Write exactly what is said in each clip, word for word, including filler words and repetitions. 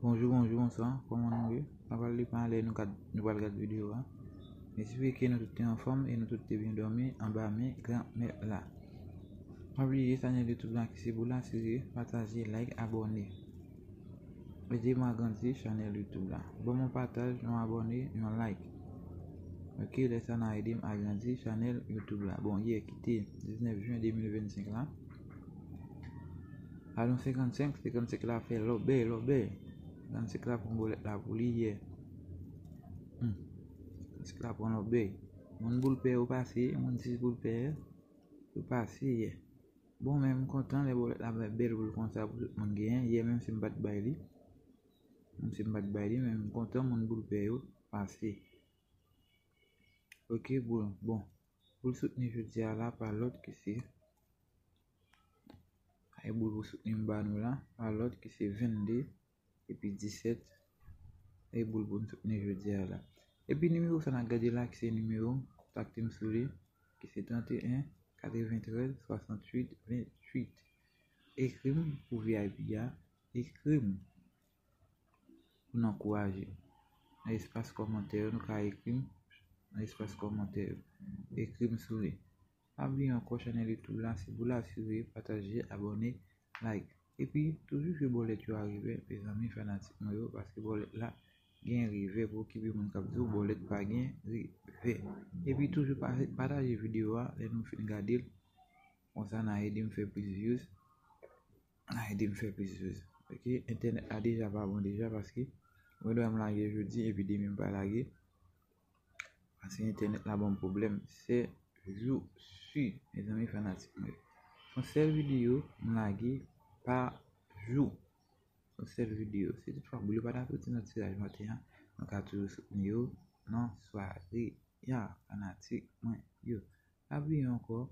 Bonjou, bonjou, bonswa, kòman nou ye? Sa pral depann lè nou gad, nou pral gad videyo a. M espere ke nou tout te anfòm e nou tout te byen dòmi anba men Granmèt la. Pa bliye chanèl YouTube la ki se Boul Asire, pataje, like, abòne. Ede m agrandi chanèl YouTube la. Ban m yon pataj, yon abòne, yon like. Ok, lè sa n a ede m agrandi chanèl YouTube la. Bon, yè ki te diznèf jen de mil vennsenk la. Alon senkannsenk, senkannsenk la fè lòbèy, lòbèy. Senkannsenk la pran bòlèt la pou li yè. Hmm. Senkannsenk la pran lòbèy. Moun boul pè yo pase, moun sis boul pè yo pase yè. Bon, men m kontan lè bòlèt la bay bèl boul konsa pou tout moun genyen. Yè menm si m pa t bay li. Menm si m pa t bay li, men m kontan moun boul pè yo pase. Ok, boul. Bon. Boul soutni jodi a la pa lòt ki se. E boul pou soutni m ba nou la, pa lòt ki se vennde epi disèt. E boul pou n soutni jodi a la. Epi nimewo sa n ap gade la ki se nimewo m, kontakte m sou li, ki se trannteyen katreventrèz swasanntuit venntuit. Ekri m pou V I P a, ekri m pou n ankouraje. Nan espas kòmantè yo, nou ka ekri m nan espas kòmantè yo. Ekri m sou li. Pa bliye ankò, chanèl YouTube la se Boul Asire, pataje, abòne, like. Epi, toujou jwe bòlèt yo a revè, mezanmi fanatik mwen yo, paske bòlèt la gen revè, pou okipe moun k ap di w bòlèt pa gen revè. Epi, toujou pa-, pataje videyo a lè nou fin gade l. Konsa, n a ede m fè plis views. N a ede m fè plis views. Ok, entènèt la deja pa bon deja, paske mwen dwe m lage jodi, epi demen m pa lage. Paske entènèt la ban m pwoblèm. Se jou si, mezanmi fanatik mwen. Se yon sèl videyo m lage pa jou. Se yon sèl videyo. Si toutfwa boul yo pa ta soti nan tiraj maten an, nou ka toujou soutni yo nan sware a, fanatik mwen yo. Pa bliye ankò,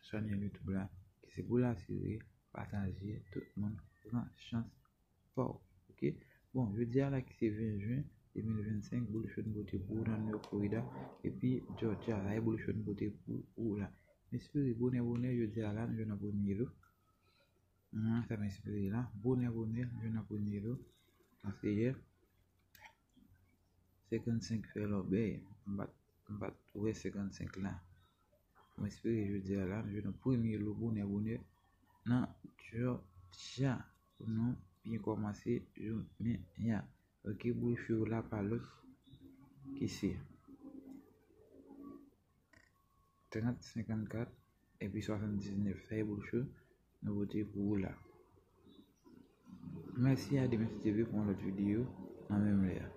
chanèl YouTube la, ki se Boul Asire, pataje, tout moun pran chans pa w. Ok? Bon, jodi a la ki se ven jen de mil vennsenk, boul cho n pote pou ou nan New York, Florida, epi Georgia, la e boul cho n pote pou ou la. M espere bonè, bonè, jodi a la, nou jwenn nan premye lo. Hmm, sa m espere la. Bonè, bonè, nou jwenn nan premye lo. Paske yè, senkannsenk fè lòbèy. M pa t, m pa t wè senkannsenk la. M espere jodi a la, nou jwenn nan premye lo bonè, bonè nan Georgia pou nou byen kòmanse jounen an. Ok, boul cho la pa lòt ki se trant, senkannkat, epi swasanndiznèf. Sa e boul cho nou pote pou ou la. Mèsi a Demetri T V pou yon lòt videyo nan menm lè a.